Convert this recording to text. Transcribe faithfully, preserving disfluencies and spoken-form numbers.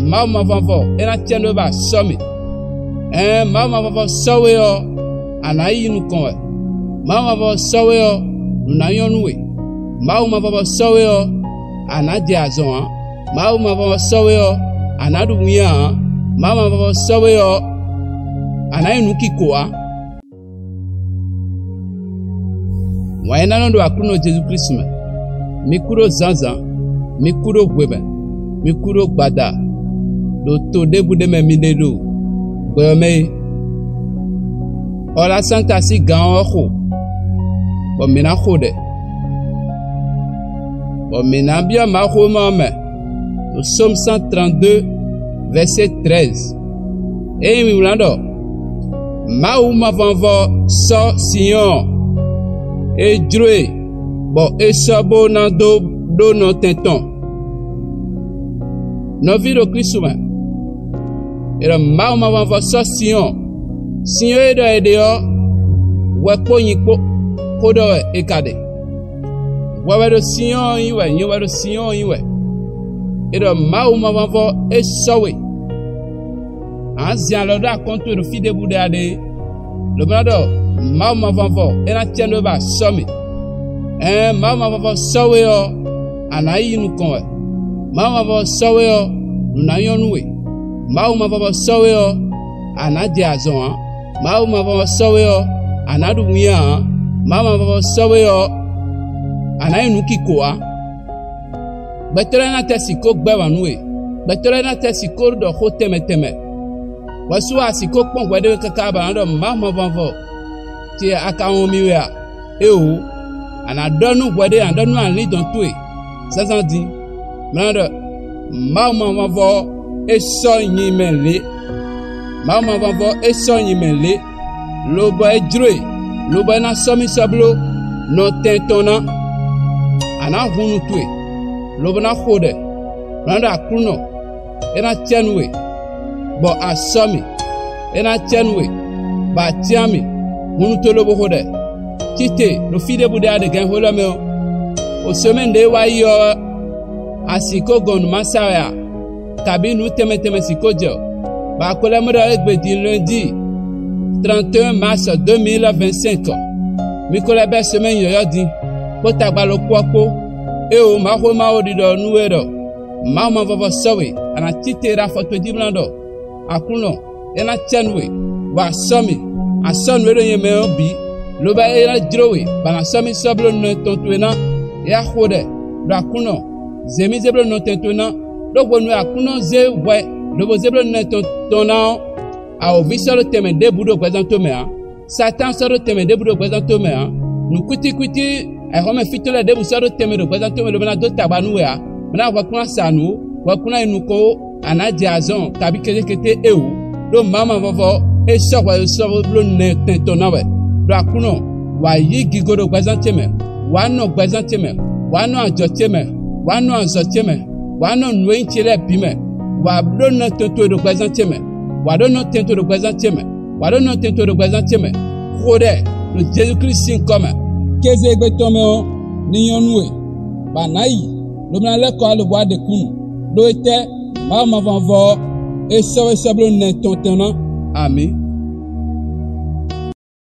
Mawu mavɔvɔ é ná cɛ nú we bɔ a sɔ́ mì. Ɛɛn, Mawu mavɔvɔ sɔ́ we ɔ́, a nǎ yi nukɔn wɛ. Mawu mavɔvɔ sɔ́ we ɔ́, nǔ ná nyɔ́ nú we. Mawu mavɔvɔ sɔ́ we ɔ́, a nǎ jɛ azɔn ǎ. Mawu mavɔvɔ sɔ́ we ɔ́, a nǎ ɖu winnyá ǎ. Mawu mavɔvɔ sɔ́ we ɔ́, a nǎ nyí nǔkiko ǎ. Wǎn e ná nɔ ɖo Aklúnɔ Jezu Klísu mɛ. Mi kú ɖó zǎnzǎn, mi kú ɖó hwemɛ, mi kú ɖó gbada, ɖo to ɖěbǔ ɖé mɛ mi ɖe ɖo gbɛ ɔ́ mɛ é. Ɔ́ lá Santa sín gǎn ɔ́ xo, bɔ mǐ ná xo ɖɛ, bɔ mǐ ná byɔ́ Mawuxówéma ɔ́ mɛ, ɖo Sómu cent trente-deux, vɛ̌sé treize. Ényí mi wlán ɖɔ: "Mawu mavɔvɔ sɔ́ Sinyɔ́ɔ, é jló e, bɔ é sɔ́ bó ná dó ɖó nɔtɛn tɔn." Nɔví ɖo Klísu mɛ, è ɖɔ Mawu mavɔvɔ sɔ́ Sinyɔ́ɔ. Sinyɔ́ɔ e ɖɔ è ɖe ɔ́, hwɛ kpó nyi kpó xó ɖɔ wɛ è ka ɖe. Hwɛ wɛ ɖo Sinyɔ́ɔ nyí wɛ, nyɛ wɛ ɖo Sinyɔ́ɔ nyí wɛ. È ɖɔ Mawu mavɔvɔ é sɔ́ we. Ǎ zin alɔ ɖó akɔ́n towe ɖo fí ɖěbǔ ɖe a ɖe é, lobo ná ɖɔ Mawu mavɔvɔ é ná cɛ nú we bɔ a sɔ́ mì. Ɛɛn, Mawu mavɔvɔ sɔ́ we ɔ́, a nǎ yi nukɔn wɛ. Mawu mavɔvɔ sɔ́ we ɔ́, nǔ ná nyɔ́ nú we. Mawu mavɔvɔ sɔ́ we ɔ́, a nǎ jɛ azɔn ǎ. Mawu mavɔvɔ sɔ́ we ɔ́, a nǎ ɖu winnyá ǎ. Mawu mavɔvɔ sɔ́ we ɔ́, a nǎ nyí nǔkiko ǎ. Gbɛtɔ́ lɛ́ɛ ná tɛ́ sixó gbɛ́ wǎn nú we. Gbɛtɔ́ lɛ́ɛ ná tɛ́ sixó ɖɔ xó tɛnmɛ tɛnmɛ. Hwɛ̌ sú wɛ a sixó kpɔ́n hwɛɖéwe káká bɔ a nǎ ɖɔ Mawu mavɔvɔ ce a ka wɔn mì wɛ a? Éeǒ, a nǎ ɖɔ nú hwɛɖéwe, a nǎ ɖɔ nú alǐndɔn towe zánzán din. Mlɔ́ ɖɔ Mawu mavɔvɔ ɔ́, é sɔ́ nyi mɛ lě. Mawu mavɔvɔ ɔ́, é sɔ́ nyi mɛ lě, lobɔ é jló e, lobɔ é ná sɔ́ mì sɔ́ bló nɔtɛn tɔn ná. A nǎ hun nú towe, lobo ná xo ɖɛ, bɔ a nǎ ɖɔ Aklúnɔ, é ná cɛ nú we, bɔ a sɔ́ mì; é ná cɛ nú we, bɔ a cyán mì, hun nú towe lobo xo ɖɛ. Cíte ɖo fí ɖěbǔ ɖé a ɖe gǎn xó lɛ́ɛ mɛ ɔ́, o semɛ́ni ɖě e wá yi ɔ́, a sixó gɔn nǔ ma sa wɛ a? Kabǐ nǔ tɛnmɛ tɛnmɛ sixó jɛ, bɔ a ko lɛ́ mɔ ɖɔ égbé din lɛ́ndíi trente et un mars deux mille vingt-cinq ɔ́, mi ko lɛ́ bɛ́ semɛ́ni yɔ̌yɔ́ din, kpó tagba ɖokpó ɔ́ kpó. Éeǒ, Mawuxówéma ɔ́ ɖiɖɔ nú we ɖɔ: Mawu mavɔvɔ sɔ́ we, a nǎ cí te ɖo afɔ towe jí bó ná ɖɔ: Aklúnɔ, é ná cɛ nú we, bɔ a sɔ́ mì; a sɔ́ nǔ e ɖo nyɛ mɛ ɔ́ bǐ, lobo é ná jló we, bɔ a nǎ sɔ́ mì sɔ́ bló nɔ tɔn towe ná. É wá xo ɖɛ ɖɔ: Aklúnɔ, zě mì zé bló nɔtɛn towe ná, ɖó hwenu e Aklúnɔ zé hwɛ lobo zé bló nɔ tɔn tɔn ná ɔ́, awǒvi sɔ́ ɖó tɛnmɛ ɖěbǔ ɖo gbɛzán towe mɛ ǎ. Satáan sɔ́ ɖó tɛnmɛ ɖěbǔ ɖo gbɛzán towe mɛ ǎ. Nǔkwítíkwítí ayǐhɔ́ngbe fí tɔn lɛ́ɛ ɖěbǔ sɔ́ ɖó tɛnmɛ ɖo gbɛzán towe mɛ lobo ná dó tagba nú we ǎ. Bɔ ná hwɛ kún ná sa nǔ ó, hwɛ kún ná yi nukɔn ó, a nǎ jɛ azɔn kabí kétékété é wǔ. Ɖó Mawu mavɔvɔ é sɔ́ hwɛ sɔ́ bló nɛ tɛn tɔn ná wɛ. Ɖɔ Aklúnɔ, wǎ yí gigo ɖo gbɛzán ce mɛ, wǎ nɔ gbɛzán ce mɛ, wǎ nɔ ajɔ ce mɛ, wǎ nɔ azɔ̌ ce mɛ, wǎ nɔ nǔ e nyí ce lɛ́ɛ bǐ mɛ, wǎ bló nɔ tɛn towe ɖo gbɛzán ce mɛ, wǎ ɖó nɔ tɛn towe ɖo gbɛzán ce mɛ, wǎ ɖó nɔ tɛn towe ɖo gbɛzán ce mɛ. Xo ɖɛ ɖo Jezu Klísu sín nyǐkɔ mɛ. Kéze égbé tɔn mɛ ɔ́, ní nyɔ́ nú we, bɔ a nǎ yi, lobo ná lɛ́ kɔ wá lobo wá ɖe kúnnu. Ɖó étɛ́? Mawu mavɔvɔ ɔ́, é sɔ́ we sɔ́ bló nɛ tɔn tɔn ná. Amǐ.